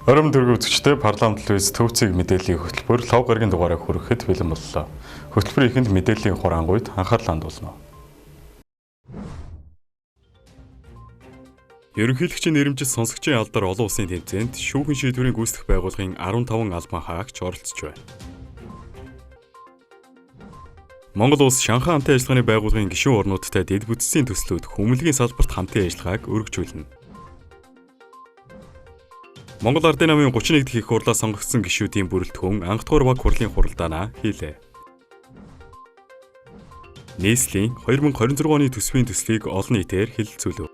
Ором дөрөв үзэгчдээ парламент телевиз Төв цэг мэдээллийн хөтөлбөр лав гарагийн дугаарыг хүрэхэд бэлэн боллоо. Хөтөлбөрийн эхэнд мэдээллийн хураангуйд анхаарал хандуулна. Ерөнхийлөгчийн нэрэмжит сонсогчийн алдар олон улсын тэмцээнд шүүхэн шийдвэрийн гүйцэтгэх байгууллагын 15 албан хаагч оролцож байна. Монгол улс Шанхай хамтын ажиллагааны байгууллагын гишүүн орнуудтай дэд бүтцийн төслүүд хүмүүлгийн салбарт хамтын ажиллагааг өргөжүүлнэ. Монгол Ардын намын 31 дахь их хурлаас сонгогдсон гишүүдийн бүрэлдэхүүн анхдугаар баг хурлын хуралдаанаа хийлээ. Нийслэлийн 2026 оны төсвийн төслийг олон нийтээр хэлэлцүүлв.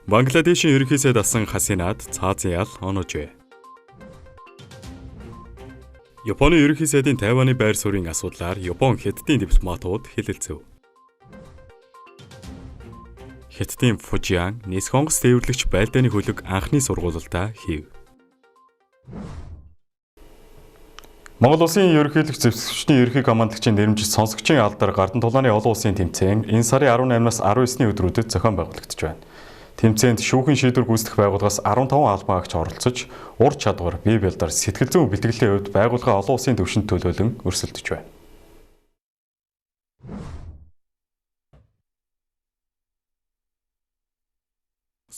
Бангладешийн ерөнхий сайд асан Хасинад цаазын ял оноожээ. Японы ерөнхий сайдын Тайваны байр суурийн асуудлаар Япон Хятадын дипломатууд хэлэлцэв. Хятадын Фужиан нисэх онгоц тээвэрлэгч байлдааны хөлөг анхны сургуулилтаа хийв. Монгол Улсын ерөнхийлөгч зэвсэгчдийн ерөнхий командлагчийн нэрэмжит сонсогчийн алдар Гардан тулааны олон улсын тэмцээн энэ сарын 18-наас 19-ний өдрүүдэд зохион байгуулагдаж байна. Тэмцээнд шүүхэн шийдвэр гүйцэтгэх байгууллагаас 15 албан хаагч оролцож, ур чадвар, бие бэлдэр, сэтгэл зүйн бэлтгэлийн хувьд байгууллага олон улсын түвшинд төлөөлөн өрсөлдөж байна.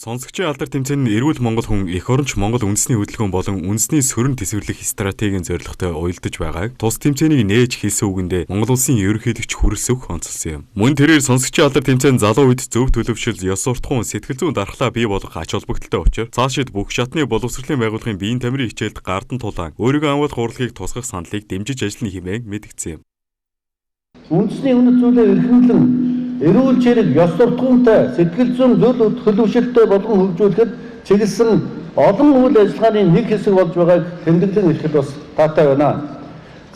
Сонсогчийн алдар тэмцээн нь эрүүл монгол хүн эх оронч Монгол үндэсний хөдөлгөөн болон үндэсний сөрөн тэсвэрлэх стратегийн зорилготой уялдаж байгааг тус тэмцээнийг нээж хэлсэн үгэндээ Монгол улсын ерөнхийлөгч хүрэлсөх онцолсон юм. Мөн тэрээр сонсогчийн алдар тэмцээн залуу үед зөв төлөвшил, ёс суртахуун, сэтгэл зүйн дархлаа бий болгох ач холбогдолтой учир цаашид бүх шатны боловсролын байгууллагын биеийн тамирын хичээлд гардан тулаан өөрийгөө хамгаалах урлагийг тусгах саналыг дэмжиж ажиллана хэмээн мэдгдсэн юм. Үндэсний үнэт зүйлээ эрхэмлэн эрүүл чирэг, ёс суртахуунтай, сэтгэл зүйн зөв төлөвшөлттэй болгон хөгжүүлэхэд чиглэсэн олон үйл ажиллагааны нэг хэсэг болж байгааг тэмдэглэн хэлэхэд бас таатай байна.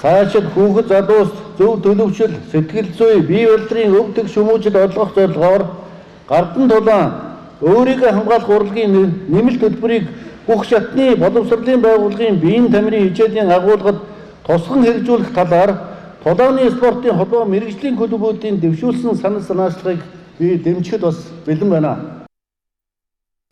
Цаашид хүүхэд залуус зөв төлөвшил, сэтгэл зүй, бие балдрын өв тэгш хүмүүжил олгох зорилгоор Гардан тулаан өөрийгөө хамгаалах урлагийн нэмэлт төлбөрийг бүх шатны боловсролын байгууллагын биеийн тамирын хичээлийн агуулгад тусган хэрэгжүүлэх талаар тулааны спортын холбоо мэргэжлийн клубүүдийн дэвшүүлсэн санал санаачлагыг би дэмжихэд бас бэлэн байна.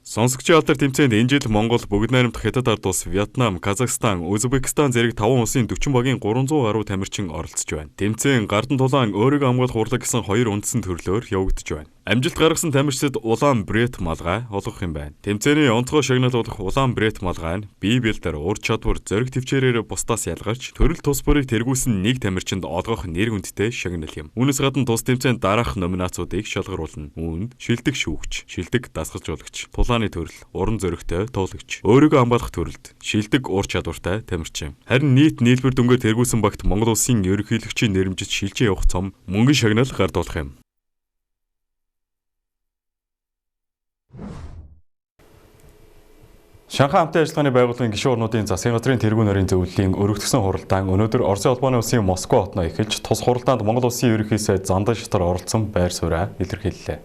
Сонсогчийн алдар тэмцээнд энэ жил Монгол, Бүгд найрамдах Хятад ард улс, Вьетнам, Казахстан, Узбекистан зэрэг 5 улсын 40 багийн 300 гаруй тамирчин оролцож байна. Тэмцээн Гардан тулаан өөрийгөө хамгаалах урлаг гэсэн хоёр үндсэн төрлөөр явагдаж байна. Амжилт гаргасан тамирчдад улаан брет малгай олгох юм байна. Тэмцээний онцгой шагнал болох улаан брет малгай нь бие бэлдэр, ур чадвар, зориг төвчээрээр бусдаас ялгарч төрөл тус бүрийг тэргүүлсэн нэг тамирчинд олгох нэр хүндтэй шагнал юм. Үүнээс гадна тус тэмцээнд дараах номинацуудыг шалгаруулна. Үүнд шилдэг шүүгч, шилдэг дасгалжуулагч, тулааны төрөл, уран зоригтой туулагч, өөрийгөө хамгаалах төрөлд шилдэг ур чадвартай тамирчин. Харин нийт нийлбэр дүнгээр тэргүүлсэн багт Монгол улсын ерөнхийлөгчийн нэрэмжит шилжин явах цом мөнгөн шагнал гардуулах юм. Шанхай хамтын ажиллагааны байгууллагын гишүүн орнуудын засгийн газрын тэргүүн нарийн зөвлөлийн өргөдгсөн хуралдаан өнөөдөр Оросын холбооны улсын Москва хотноо эхэлж тус хуралдаанд Монгол улсын ерөнхий сайд Зандан Шатар оролцсон байр сууриа илэрхийллээ.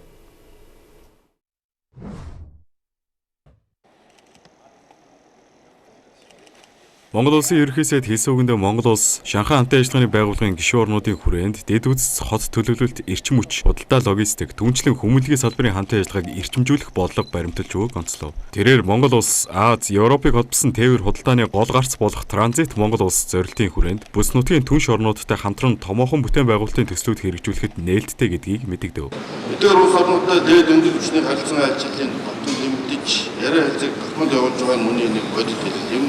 Монгол улсын ерөнхий сайд хэлсэн үгэндээ Монгол улс Шанхай хамтын ажиллагааны байгууллагын гишүүн орнуудын хүрээнд дэд үзэц хот төлөвлөлт, эрчим хүч, худалдаа логистик, түнчлэн хүмүүлгийн салбарын хамтын ажиллагааг эрчимжүүлэх бодлого баримталж өгөөг онцлов. Тэрээр Монгол улс Аз, Европыг холбосон тээвэр худалдааны гол гарц болох транзит Монгол улс зорилтын хүрээнд бүс нутгийн түнш орнуудтай хамтран томоохон бүтээн байгуулалтын төслүүд хэрэгжүүлэхэд нээлттэй гэдгийг мэдэгдэв. Эдгээр улс орнуудтай дээд өндөр түвшний харилцан айлчлалын батлан нэмэгдэж, яриа хэлцээг тогтмол явуулж байгаа нь үүний нэг бодит хэлэл юм.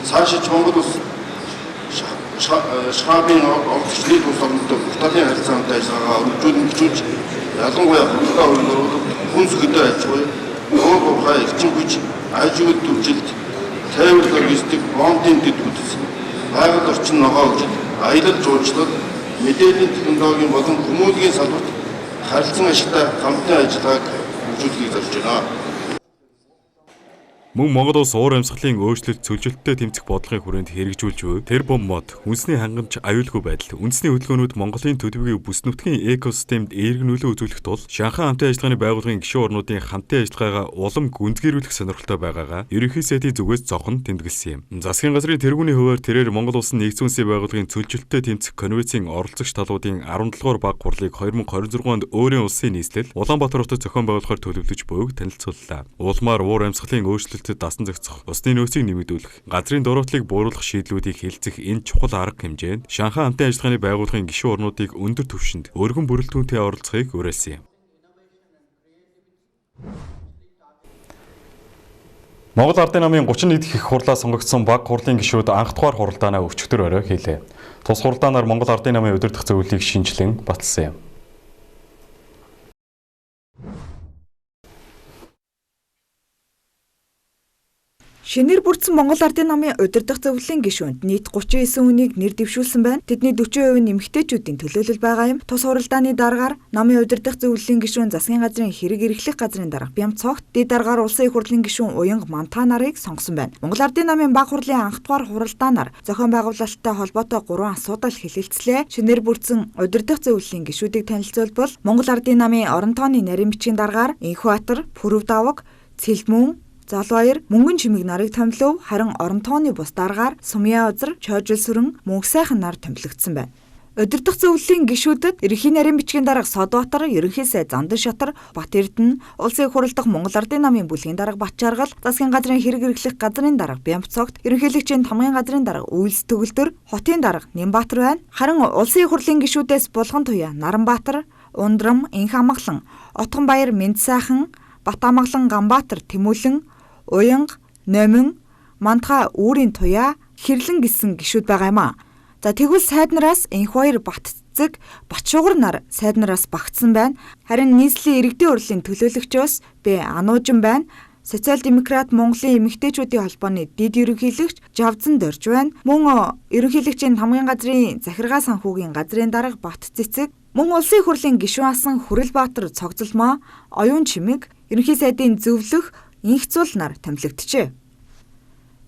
Цаашид Монгол улс ШХАБ-ын оролцогч нийт улс орнуудтай бүх талын харилцан хамтын ажиллагаагаа өргөжүүлэн хөгжүүлж, ялангуяа худалдаа хөрөнгө оруулалт, хүнс хөдөө аж ахуй, уул уурхай, эрчим хүч, аж ахуйн төвчлөлт, тээвэр логистик, бомбын дэд бүтц, байгаль орчин ногоо хөгжил, аялал жуулчлал, мэдээллийн технологийн болон хүмүүлгийн салбарт харилцан ашигтай хамтын ажиллагааг хөгжүүлэхийг зорж байна. Мөн Монгол улс уур амьсгалын өөрчлөлт цөлжилттэй тэмцэх бодлогын хүрээнд хэрэгжүүлж буй тэр бом мод, үндэсний хангамж аюулгүй байдал, үндэсний хөдөлгөөнүүд Монголын төлөвийн бүс нутгийн экосистемд эерэг нөлөө үзүүлэх тул Шанхай хамтын ажиллагааны байгууллагын гишүүн орнуудын хамтын ажиллагаагаа улам гүнзгийрүүлэх сонирхолтой байгаагаа ерөнхий сайдын зүгээс зохон тэмдэглэсэн юм. Засгийн газрын тэргүүний хувиар тэрээр Монгол улсын нэгдсэн үндэсний байгууллагын цөлжилттэй тэмцэх конвенцийн оролцогч талуудын 17 дугаар баг хурлыг 2026 онд өөрийн улсын нийслэл Улаанбаатар хотод зохион байгуулахаар төлөвлөж буйг танилцууллаа. Улмаар уур амьсгалын өөрчлөлтөд дасан зохицох, усны нөөцийг нэмэгдүүлэх, газрын дуруутлыг бууруулах шийдлүүдийг хэлцэх энэ чухал арга хэмжээнд Шанхай хамтын ажиллагааны байгууллагын гишүүн орнуудыг өндөр түвшинд өргөн бүрэлдэхүүнтэй оролцохыг уриалсан юм. Монгол Ардын намын 31 дахь их хурлаа сонгогдсон баг хурлын гишүүд анх дугаар хуралдаанаа өчигдөр орой хийлээ. Тус хуралдаанаар Монгол Ардын намын удирдах зөвлөлийг шинжилэн баталсан юм. Шинээр бүрдсэн Монгол Ардын намын удирдах зөвлөлийн гишүүнд нийт 39 хүнийг нэр дэвшүүлсэн байна. Тэдний 40% нь эмэгтэйчүүдийн төлөөлөл байгаа юм. Тус хуралдааны дараагаар намын удирдах зөвлөлийн гишүүн засгийн газрын хэрэг эрхлэх газрын дарга Бямцогт, дэд дараагаар улсын их хурлын гишүүн Уянга Мантаа нарыг сонгосон байна. Монгол Ардын намын баг хурлын анх дугаар хуралдаанаар зохион байгуулалттай холбоотой 3 асуудал хэлэлцлээ. Шинээр бүрдсэн удирдах зөвлөлийн гишүүдийг танилцуулбал Монгол Ардын намын орон тооны нарийн бичгийн дараагаар Инхбатар, Пүрэв давг, Цэлмүн, Залбаяр, Мөнгөн чимэг нарыг томилов, харин орон тооны бус даргаар Сумья узар, Чойжил сүрэн, Мөнх сайхан нар томилогдсон байна. Удирдах зөвлөлийн гишүүдэд ерөнхий нарийн бичгийн дарга Содбаатар, ерөнхий сайд Зандан Шатар, Бат Эрдэнэ, Улсын их хурал дахь Монгол Ардын намын бүлгийн дарга Батжаргал, засгийн газрын хэрэг эрхлэх газрын дарга Бямцогт, ерөнхийлөгчийн тамгын газрын дарга Үйлс Төгөлдөр, хотын дарга Нямбатар байна. Харин улсын их хурлын гишүүдээс Булган Туяа, Наранбаатар, Ундрам, Инх Амгалан, Отгонбаяр, Мэнд сайхан, Бат Амгалан, Ганбаатар, Тэмүүлэн, Уянга, Номин, Мантха, Үүрийн Туяа, Хэрлэн гэсэн гишүүд байгаа юм а. За тэгвэл сайд нараас Инхбаяр Батцэцэг, Батшугар нар сайд нараас багтсан байна. Харин нийслэлийн иргэдийн хурлын төлөөлөгчөөс Б. Ануужин байна. Социал демократ Монголын эмэгтэйчүүдийн холбооны дэд ерөнхийлөгч Жавзан Дорж байна. Мөн ерөнхийлөгчийн тамгын газрын захиргаа санхүүгийн газрын дарга Батцэцэг, мөн улсын их хурлын гишүүн асан Хүрэлбаатар Цогцолмоо, Оюун Чимэг, ерөнхий сайдын зөвлөх Инх зул нар томилогджээ.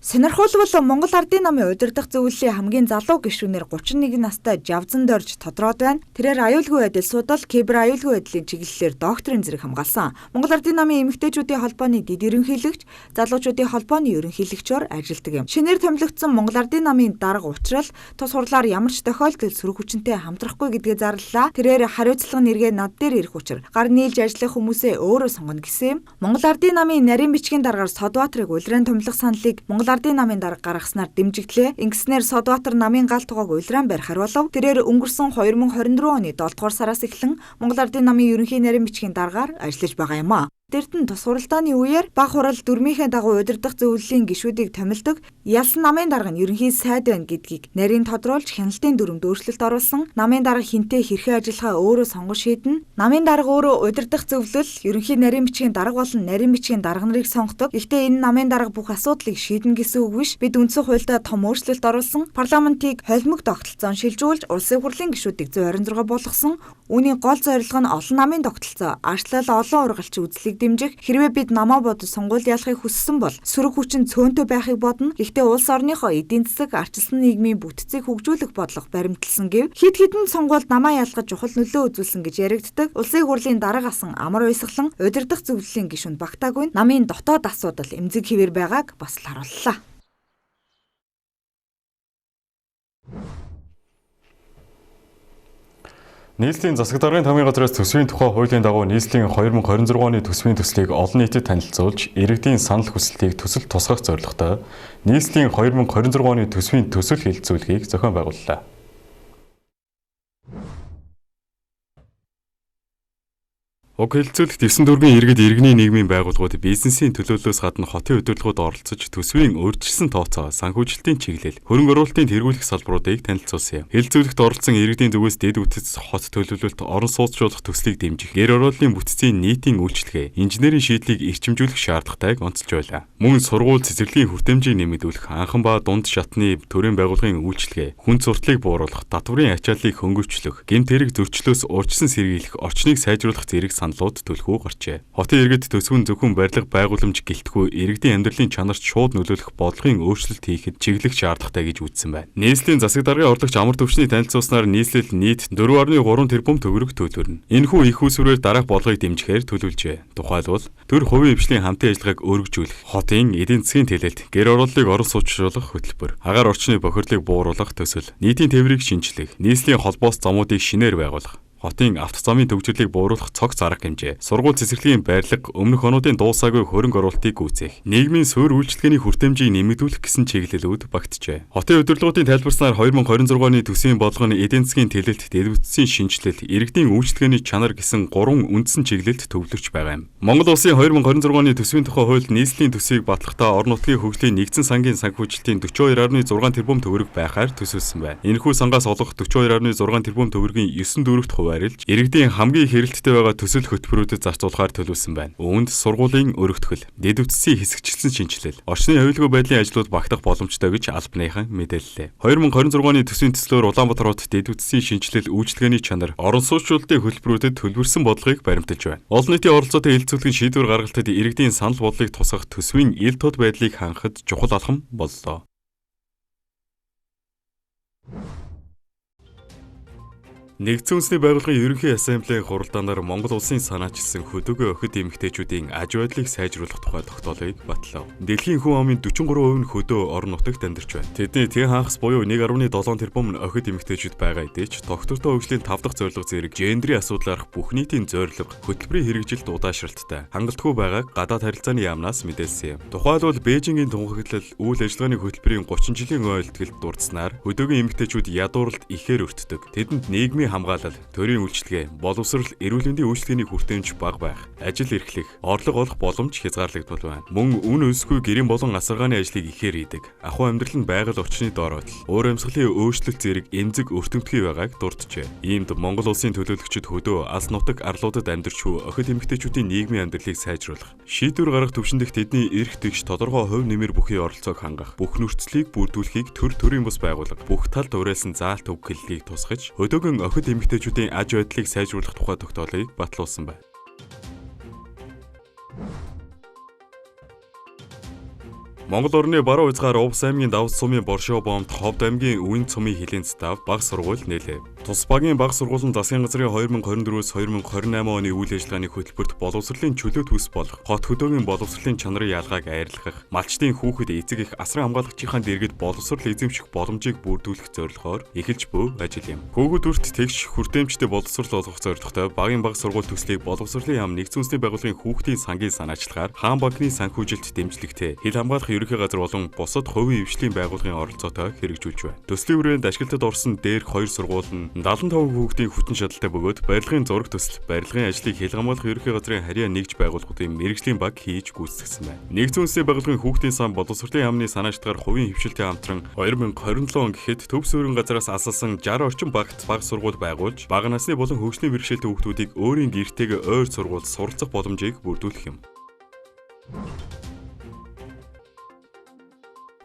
Сонирхолтой Монгол Ардын намын удирдах зөвлөлийн хамгийн залуу гишүүнээр 31 настай Жавзан Дорж тодроод байна. Тэрээр аюулгүй байдал судал, кибер аюулгүй байдлын чиглэлээр докторийн зэрэг хамгаалсан. Монгол Ардын намын эмэгтэйчүүдийн холбооны дэд ерөнхийлөгч, залуучуудын холбооны ерөнхийлөгчөөр ажилладаг юм. Шинээр томилогдсон Монгол Ардын намын дарга учрал тус хурлаар ямар ч тохиолдолд сөрөг хүчинтэй хамтрахгүй гэдгээ зарлалаа. Тэрээр хариуцлага нэргээ над дээр ирэх учир гар нийлж ажиллах хүмүүсээ өөрөө сонгоно гэсэн юм. Монгол Ардын намын нарийн бичгийн даргаар Содбаатарыг улиран томилох саналыг Монгол Ардын намын дарга гаргаснаар дэмжигдлээ. Ингэснээр Содбаатар намын гал тугааг улиран барихар болов. Тэрээр өнгөрсөн 2024 оны 7 дугаар сараас эхлэн Монгол Ардын намын ерөнхий нарийн бичгийн даргаар ажиллаж байгаа юм а. Дэртэн тус хуралдааны үеэр баг хурал дөрмийнхээ дагуу удирдах зөвлөлийн гишүүдийг томилдог ялсан намын дарга нь ерөнхий сайд байна гэдгийг нарийн тодруулж хяналтын дүрмд өөрчлөлт оруулсан. Намын дарга хинтээ хэрхэн ажиллахаа өөрөө сонгон шийднэ. Намын дарга өөрөө удирдах зөвлөл, ерөнхий нарийн бичгийн дарга болон нарийн бичгийн дарга нарыг сонгодог. Гэхдээ энэ намын дарга бүх асуудлыг шийднэ гэсэн үг биш. Бид үндсэн хуульдаа том өөрчлөлт оруулсан. Парламентыг холимог тогтолцоон шилжүүлж улсын хурлын гишүүдийг 126 болгосон. Үүний гол зорилго нь олон намын тогтолцоо, арчлал олон ургалч үзлийг дэмжих. Хэрвээ бид намаа бодож сонгуульд ялахыг хүссэн бол сөрөг хүчин цөөнтэй байхыг бодно. Гэхдээ улс орныхоо эдийн засаг, арчилсан нийгмийн бүтцийг хөгжүүлэх бодлого баримтлсан гэв. Хэд хэдэн сонгуульд намаа ялгаж чухал нөлөө үзүүлсэн гэж яригддаг. Улсын хурлын дарга асан амар уйсгалан удирдах зөвлөлийн гишүүнд багтаагүй намын дотоод асуудал эмзэг хэвээр байгааг бас л харууллаа. Нийслэлийн засаг даргын тамгын газраас төсвийн тухай хуулийн дагуу нийслэлийн 2026 оны төсвийн төслийг олон нийтэд танилцуулж, иргэдийн санал хүсэлтийг төсөл тусгах зорилготой нийслэлийн 2026 оны төсвийн төсөл хэлэлцүүлгийг зохион байгууллаа. Уг хэлэлцүүлэгт 9 дүүргийн иргэд, иргэний нийгмийн байгууллагууд, бизнесийн төлөөллөөс гадна хотын удирдлагууд оролцож төсвийн өөрчилсөн тооцоо, санхүүжилтийн чиглэл, хөрөнгө оруулалтын тэргүүлэх салбаруудыг танилцуулсан юм. Хэлэлцүүлэгт оролцсон иргэдийн зүгээс дэд бүтэц, хот төлөвлөлт, орон сууцчлах төслийг дэмжих, гэр хорооллын бүтцийн нийтийн үйлчилгээ, инженерийн шийдлийг эрчимжүүлэх шаардлагатайг онцолж байлаа. Мөн сургууль цэцэрлэгийн хүртээмжийг нэмэгдүүлэх, анхан ба дунд шатны төрийн байгууллагын үйлчилгээ, хүн суртлыг бууруулах, татварын ачааллыг хөнгөвчлөх, гэмт хэрэг зөрчлөөс урьдчилан сэргийлэх, орчныг сайжруулах зэрэг саналууд төлхөө гарчээ. Хотын иргэд төсвөн зөвхөн барилга байгууламж гэлтгүй иргэдийн амьдралын чанарт шууд нөлөөлөх бодлогын өөрчлөлт хийхэд чиглэх шаардлагатай гэж үзсэн байна. Нийслэлийн засаг даргын орлогч амар төвчний танилцуулснаар нийслэл нийт 4.3 тэрбум төгрөг төлбөрнө. Энэхүү их усврээр дараах бодлогыг дэмжихээр төлөвлөжээ. Тухайлбал төр хувийн хвшлийн хамтын ажиллагааг өргөжүүлэх, хотын эдийн засгийн тэлэлт, гэр орооллыг орон сууцшруулах хөтөлбөр, агаар орчны бохирлыг бууруулах төсөл, нийтийн тээврийг шинчлэх, нийслэлийн холбоос замуудыг шинээр байгуулах, хотын автозамын төвжирлийг бууруулах цогц арга хэмжээ, сургууль цэцэрлэгийн барилга, өмнөх онуудын дуусаагүй хөрөнгө оруулалтыг гүйцээх, нийгмийн суурь үйлчилгээний хүртээмжийг нэмэгдүүлэх гэсэн чиглэлүүд багтжээ. Хотын удирдлагуудын тайлбарснаар 2026 оны төсвийн бодлого нь эдийн засгийн тэлэлт, дэлгүцсийн шинэчлэл, иргэдийн үйлчилгээний чанар гэсэн гурван үндсэн чиглэлд төвлөрч байгаа юм. Монгол улсын 2026 оны төсвийн тухай хууль нийслэлийн төсвийг батлахдаа орон нутгийн хөгжлийн нэгдсэн сангийн санхүүжилтийн 42.6 тэрбум төгрөг байхаар төсөөлсөн байна. Энэхүү сангаас олох 42.6 тэрбум төгрөгийн 9.4-т хуваарилж, иргэдийн хамгийн их эрэлттэй байгаа төсөл хөтөлбөрүүдэд зарцуулахаар төлөвлөсөн байна. Үүнд сургуулийн өргөтгөл, дэд үтсийн хэсэгчлэн шинэчлэл, орчны аюулгүй байдлын ажлууд багтах боломжтой гэж албаныхан мэдээллээ. 2026 оны төсвийн төслөөр Улаанбаатар хот дэд үтсийн шинэчлэл, үйлчилгээний чанар, орон сууцчлалтын хөтөлбөрүүдэд төлбөрсөн бодлогыг баримталж байна. Олон нийтийн оролцоотой хэлэлцүүлгийн шийдвэр гаргалтад иргэдийн санал бодлыг тусгах төсвийн ил тод байдлыг хангахад чухал алхам боллоо. Нэгдсэн үндэсний байгууллагын ерөнхий ассамблеийн хуралдаанаар Монгол улсын санаачилсан хөдөөгөө охид эмэгтэйчүүдийн аж байдлыг сайжруулах тухай тогтоолыг батлав. Дэлхийн хүн амын 43% нь хөдөө орон нутагт амьдарч байна. Тэдний тэн хагас буюу 1.7 тэрбум нь охид эмэгтэйчүүд байгаа эдий ч тогтвортой хөгжлийн 5 дахь зорилго зэрэг гендрийн асуудлаарх бүх нийтийн зорилго хөтөлбөрийн хэрэгжилт удаашралттай хангалтгүй байгааг гадаад харилцааны яамнаас мэдээлсэн юм. Тухайлбал Бээжингийн тунхаглал үйл ажиллагааны хөтөлбөрийн 30 жилийн ойлтголд дурдсанаар хөдөөгийн эмэгтэйчүүд ядууралд ихээр өртдөг. Тэдэнд нийгмийн хамгаалал, төрийн үйлчилгээ, боловсрол, эрүүл мэндийн үйлчилгээний хүртээмж бага байх, ажил эрхлэх, орлого олох боломж хязгаарлагдмал байна. Мөн үн өсгүй гэрийн болон асаргааны ажлыг ихээр хийдэг. Ахуй амьдрал нь байгаль орчны дор байдал, уур амьсгалын өөрчлөлт зэрэг эмзэг өртөмтгий байгааг дурджээ. Иймд Монгол улсын төлөөлөгчид хөдөө алс нутаг арлуудад амьдарч буй охид эмэгтэйчүүдийн нийгмийн амьдралыг сайжруулах, шийдвэр гаргах түвшиндэх тэдний эрх тэгш тодорхой хувь нэмэр бүхий оролцоог хангах, бүх нөхцөлийг бүрдүүлэхийг төр төрийн бус байгууллага бүх талд уриалсан заалт өг хэллэгийг тусгаж, хөдөөгөн охид эмэгтэйчүүдийн аж байдлыг сайжруулах тухай тогтоолыг батлуулсан байна. Монгол орны баруун хязгаар Увс аймгийн Давс сумын Боршоо бомбд Ховд аймгийн Үн цумын хилийн став баг сургууль нээлээ. Тус багийн баг сургууль нь засгийн газрын 2024-өөс 2028 оны үйл ажиллагааны хөтөлбөрт боловсролын чөлөө төс болох хот хөдөөгийн боловсролын чанарын ялгааг арилгах, малчдын хүүхэд эцэг их асран хамгаалагчийнхаа дэргэд боловсрол эзэмших боломжийг бүрдүүлэх зорилгоор эхэлж буй ажил юм. Хүүхэд бүрт тэгш хүртээмжтэй боловсрол олгох зорилготой багийн баг сургууль төслийг боловсролын яам нэгдсэн үндэсний байгууллагын хүүхдийн сангийн санаачлагаар хаан банкны санхүүжилт дэмжлэгтэй хил хамгаалах ерөнхий газар болон бусад хувийн хвшлийн байгууллагын оролцоотой хэрэгжүүлж байна. Төслийн хүрээнд ашиглалтад орсон дээрх хоёр сургууль нь 75 хүүхдийн хүчин чадалтай бөгөөд барилгын зураг төсөл, барилгын ажлыг хил хамгаалах ерөнхий газрын харьяа нэгж байгууллагуудын мэргэжлийн баг хийж гүйцэтгсэн байна. Нэгдсэн үндэсний байгууллагын хүүхдийн сан боловсролын яамны санаачлагаар хувийн хвшилтийн хамтран 2027 он гэхэд төв суурин газраас асалсан 60 орчим багт баг сургууль байгуулж, бага насны болон хөгжлийн бэрхшээлтэй хүүхдүүдийг өөрийн гэртэйгээ ойр сургуульд суралцах боломжийг бүрдүүлэх юм.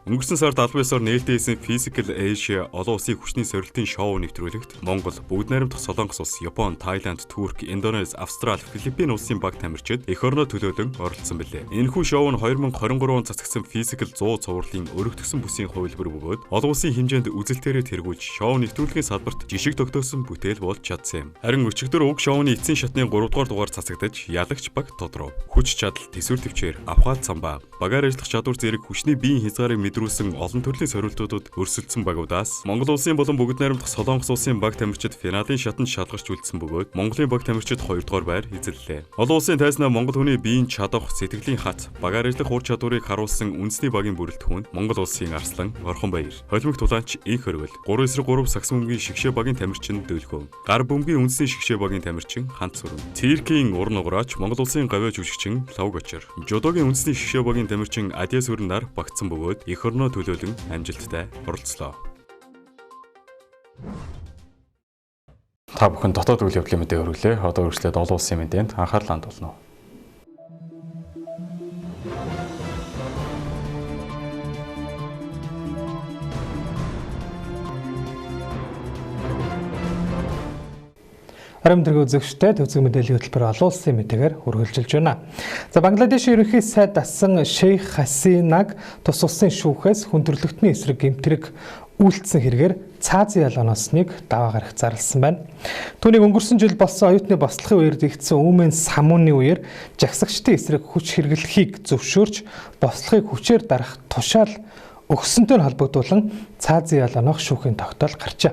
Өнгөрсөн сард албан ёсоор нээлттэй хийсэн Physical Asia олон улсын хүчний сорилтын шоу нэвтрүүлэгт Монгол, Бүгд найрамдах Солонгос улс, Япон, Таиланд, Турк, Индонез, Австрали, Филиппин улсын баг тамирчид эх орноо төлөөлөн оролцсон билээ. Энэхүү шоу нь 2023 онд цацгдсан Physical 100 цувралын өргөтгсөн бүсийн хувилбар бөгөөд олон улсын хэмжээнд үзэлтээрээ тэргүүлж шоу нэвтрүүлгийн салбарт жишг тогтоосон бүтээл болж чадсан юм. Харин өчигдөр уг шоуны эцсийн шатны 3 дугаар дугаар цацагдаж ялагч баг тодров. Хүч чадал, төсвөр төвчээр, авхаал самбаа, багаар ажиллах чадвар зэрэг хүчний биеийн хязгаарыг мэдрүүлсэн олон төрлийн сорилтуудад өрсөлдсөн багуудаас Монгол улсын болон Бүгд найрамдах Солонгос улсын баг тамирчид финалын шатанд шалгарч үлдсэн бөгөөд Монголын баг тамирчид 2 дугаар байр эзэллээ. Олон улсын тайзнаа Монгол хүний биеийн чадах, сэтгэлийн хац, багаар ажиллах ур чадварыг харуулсан үндэсний багийн бүрэлдэхүүнд Монгол улсын арслан Орхонбаяр, холимог тулаанч Инх Хөргөл, 3-3 сагсан бөмбөгийн шигшээ багийн тамирчин Дөлгөө, гар бөмбөгийн үндэсний шигшээ багийн тамирчин Хант Сүрэн, циркийн уран нугараач Монгол улсын гавьяа жүжигчин Лавг Очир, жудогийн үндэсний шигшээ багийн тамирчин Адиа Сүрэн нар багтсан бөгөөд эх орноо төлөөлөн амжилттай оролцлоо. Та бүхэн дотоод үйл явдлын мэдээ хүргэлээ. Одоо үргэлжлээд олон улсын мэдээнд анхаарал хандуулна. Оройн тэрэг үзэгчтэй төвцөг мэдээллийн хөтөлбөр олон улсын мэдээгээр үргэлжилж байна. За Бангладешийн ерөнхий сайд дасан Шейх Хасинаг тус улсын шүүхээс хүн төрөлхтний эсрэг гэмтрэг үйлдсэн хэрэгээр цаазын ял оноосныг даваа гарагт зарласан байна. Түүнийг өнгөрсөн жил болсон оюутны бослохын үеэр дэгдсэн Үүмэн самууны үеэр жагсагчдын эсрэг хүч хэрэглэхийг зөвшөөрч бослохыг хүчээр дарах тушаал өгсөнтэй нь холбогдуулан цаазын ял оноох шүүхийн тогтоол гарчээ.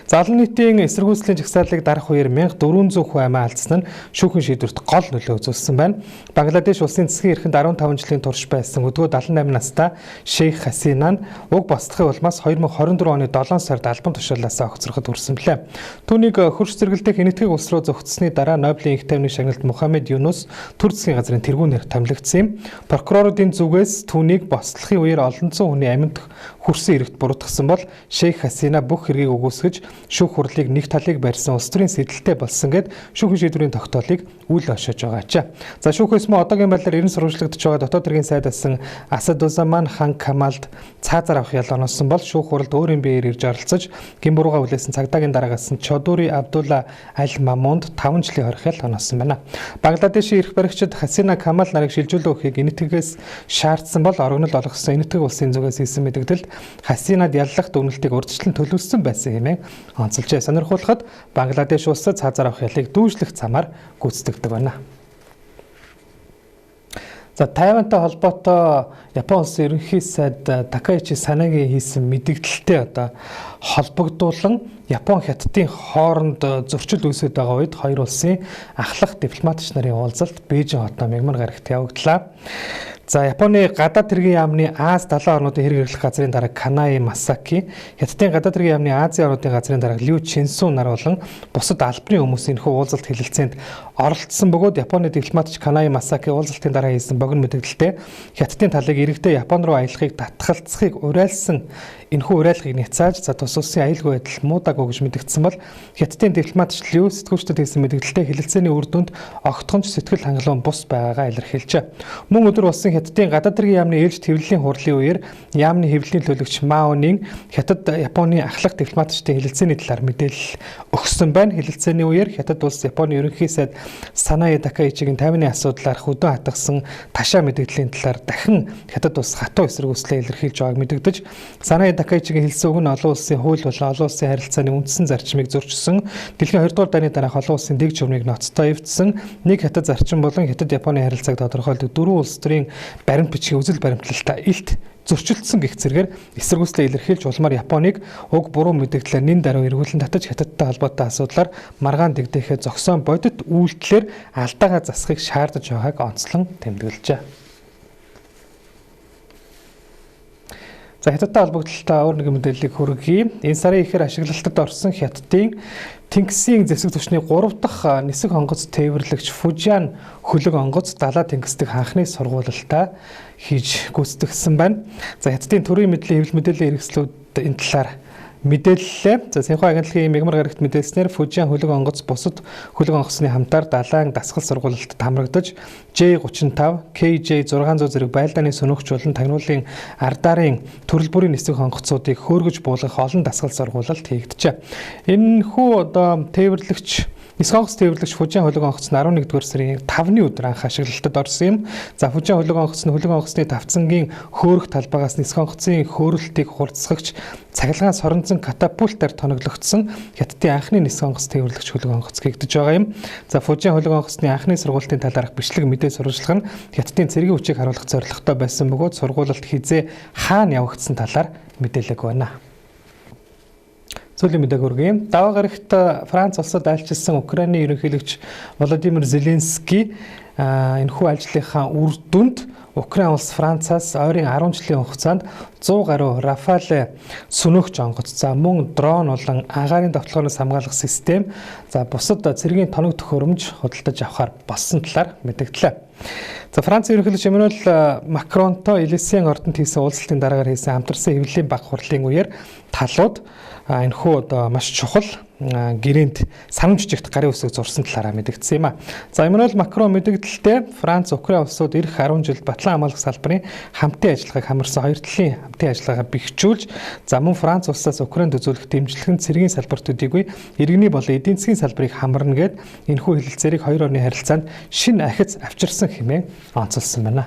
За олон нийтийн эсэргүүцлийн жагсаалыг дарах үеэр 1400 хүн амиа алдсан нь шүүхийн шийдвэрт гол нөлөө үзүүлсэн байна. Бангладеш улсын засгийн эрхэнд 15 жилийн турш байсан өдгөө 78 настай Шейх Хасина нь уг бослохын улмаас 2024 оны 7 сард албан тушаалаасаа огцроход хүрсэн билээ. Түүнийг хөрш зэрэгэлдэх Энэтхэг улс руу зохицсны дараа Нобелийн энх тайвны шагналт Мухаммед Юнус төр засгийн газрын тэргүүнээр томилогдсон юм. Прокуроруудын зүгээс түүнийг бослохын үеэр олон зуун хүний амьд хүрсэн эрэгт буруутгасан бол Шейх Хасина бүх хэргийг үгүйсгэж шүүх хурлыг нэг талыг барьсан улс төрийн сэтэлтэй болсон гэд шүүхийн шийдвэрийн тогтоолыг үл ошоож байгаа ч. За шүүхээс мөн одоогийн байдлаар 90 сурвалжлагдж байгаа дотоод хэргийн сайд асан Асадузаман хан Камалд цаазаар авах ял оносон бол шүүх хуралд өөрийн биеэр ирж оролцож гин бурууга хүлээсэн цагдаагийн дараагаас нь Чодури Абдулла Аль Мамунд 5 жилийн хорих ял оносон байна. Бангладешийн эрх баригчид Хасина Камал нарыг шилжүүлэн өгөхийг Энэтхэгээс шаардсан бол орогнол олгосон Энэтхэг улсын зүгээс хийсэн мэдэгдэлд Хасинад яллах дүгнэлтийг урьдчилан төлөвлөсөн байсан хэмээн онцолжээ. Сонирхуулахад Бангладеш улсад цаазаар авах ялыг дүүжлэх замаар гүйцэтгэдэг байна. За Тайвантай холбоотой Япон улсын ерөнхий сайд Такаичи Санагийн хийсэн мэдэгдэлтэй одоо холбогдуулан Япон хятадын хооронд зөрчил үүсээд байгаа үед хоёр улсын ахлах дипломатч нарын уулзалт Бээжин хотноо мягмар гарагт явагдлаа. За Японы гадаад хэргийн яамны Аз далайн орнуудын хэрэг хэрэглэх газрын дарга Канаи Масаки, Хятадын гадаад хэргийн яамны Азийн орнуудын газрын дарга Лю Чинсун нар болон бусад албаны хүмүүс энэхүү уулзалт хэлэлцээнд оролцсон бөгөөд Японы дипломатч Канаи Масаки уулзалтын дараа хийсэн богино мэдээлэлтэй Хятадын талыг иргэдээ Япон руу аялахыг татгалзахыг уриалсан энэхүү уриалгыг няцааж за тус улсын аюулгүй байдал муудаагүй гэж мэдэгдсэн бол Хятадын дипломатч Лю сэтгүүлчдэд хийсэн мэдээлэлтэй хэлэлцээний үр дүнд огтхонч сэтгэл хангалуун бус байгаагаа илэрхийлжээ. Мөн өдөр болсон Хятадын гадаад хэргийн яамны ээлж хэвлэлийн хурлын үеэр яамны хэвлэлийн төлөөлөгч Маонын Хятад Японы ахлах дипломатчдын хэлэлцээний талаар мэдээлэл өгсөн байна. Хэлэлцээний үеэр Хятад улс Японы ерөнхий сайд Санаи Такаичигийн Тайваны асуудлаар хөдөн хатгасан ташаа мэдэгдлийн талаар дахин Хятад улс хатуу эсэргүүцлээ илэрхийлж байгааг мэдэгдэж Санаи Такаичигийн хэлсэн үг нь олон улсын хууль болон олон улсын харилцааны үндсэн зарчмыг зөрчсөн, дэлхийн 2 дугаар дайны дараах олон улсын дэг журмыг ноцтой эвдсэн, нэг Хятад зарчим болон Хятад Японы харилцааг тодорхойлдог дөрвөн улс төрийн баримт бичгийн үзэл баримтлалтай илт зөрчилдсөн гэх зэрэгээр эсэргүүцлээ илэрхийлж улмаар Японыг уг буруу мэдэгдлээр нэн даруй эргүүлэн татаж Хятадтай холбоотой асуудлаар маргаан дэгдэхээ зогсоон бодит үйлдэлээр алдаагаа засахыг шаардаж байгааг онцлон тэмдэглэжээ. За Хятадтай холбогдлолтой өөр нэгэн мэдээллийг хүргэе. Энэ сарын ихээр ашиглалтад орсон Хятадын Тэнгисийн зэвсэг түвшний 3 дахь нисэх онгоц тээвэрлэгч Фужиан хөлөг онгоц далаа тэнгис дэх анхны сургуулилтаа хийж гүйцэтгэсэн байна. За Хятадын төрийн мэдлийн хэвлэл мэдээллийн хэрэгслүүд энэ талаар мэдээллээ. За Синхуа агентлагийн мягмар гарагт мэдээлснээр Фужиан хөлөг онгоц бусад хөлөг онгоцны хамтаар далайн дасгал сургуулилтад хамрагдаж J35, KJ600 зэрэг байлдааны сөнөөгч болон тагнуулын ардарын төрөл бүрийн нисэх онгоцуудыг хөөргөж буулгах олон дасгал сургуулилт хийгджээ. Энэхүү одоо тээвэрлэгч Нисэх онгоц тээвэрлэгч Фужиан хөлөг онгоц нь 11-р сарын 5-ны өдөр анх ашиглалтад орсон юм. За Фужиан хөлөг онгоц нь хөлөг онгоцны тавцангийн хөөрөх талбайгаас нисэх онгоцын хөөрөлтийг хурцсагч цахилгаан соронзон катапультаар тоноглогдсон Хятадын анхны нисэх онгоц тээвэрлэгч хөлөг онгоц гэгдэж байгаа юм. За Фужиан хөлөг онгоцны анхны сургуулилтын талаарх бичлэг мэдээ сурвалжлага нь Хятадын цэргийн хүчийг харуулах зорилготой байсан бөгөөд сургуулилт хизээ хаана явагдсан талаар мэдээлээгүй байна. Сүүлийн мэдээг хүргэе. Даваа гарагт Франц улсад айлчилсан Украины ерөнхийлөгч Володимир Зеленский энэхүү айлчлалынхаа үр дүнд Украин улс Францаас ойрын 10 жилийн хугацаанд 100 гаруй Рафале сөнөөгч онгоц, за мөн дрон болон агаарын довтлогоноос хамгаалах систем, за бусад цэргийн тоног төхөөрөмж худалдаж авахар болсон талаар мэдэгдлээ. За Францын ерөнхийлөгч Эммануэль Макронтой Элисийн ордонд хийсэн уулзалтын дараагаар хийсэн хамтарсан хэвлэлийн баг хурлын үеэр талууд энэхүү одоо маш чухал гэрээнд санам жижигт гарын үсэг зурсан талаараа мэдэгдсэн юм а. За, Эммануэль Макрон мэдэгдэлтэй Франц, Украин улсууд ирэх 10 жилд батлан хамгаалах салбарын хамтын ажиллагааг хамарсан хоёр талын хамтын ажиллагаагаа бэхжүүлж, за мөн Франц улсаас Украинд үзүүлэх дэмжлэг нь цэргийн салбар төдийгүй иргэний болон эдийн засгийн салбарыг хамарна гэд энэхүү хэлэлцээрийг хоёр орны харилцаанд шинэ ахиц авчирсан хэмээн онцолсон байна.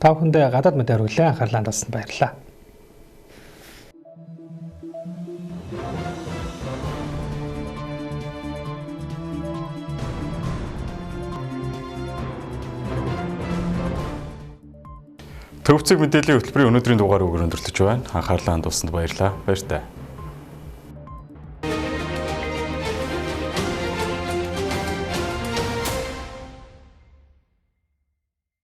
Та бүхэндээ гадаад мэдээ хүргэлээ. Анхаарлаа хандуулсанд баярлалаа. Төвцөг мэдээллийн хөтөлбөрийн өнөөдрийн дугаар өгөр өндөрлөж байна. Анхаарлаа хандуулсанд баярлалаа. Баяртай.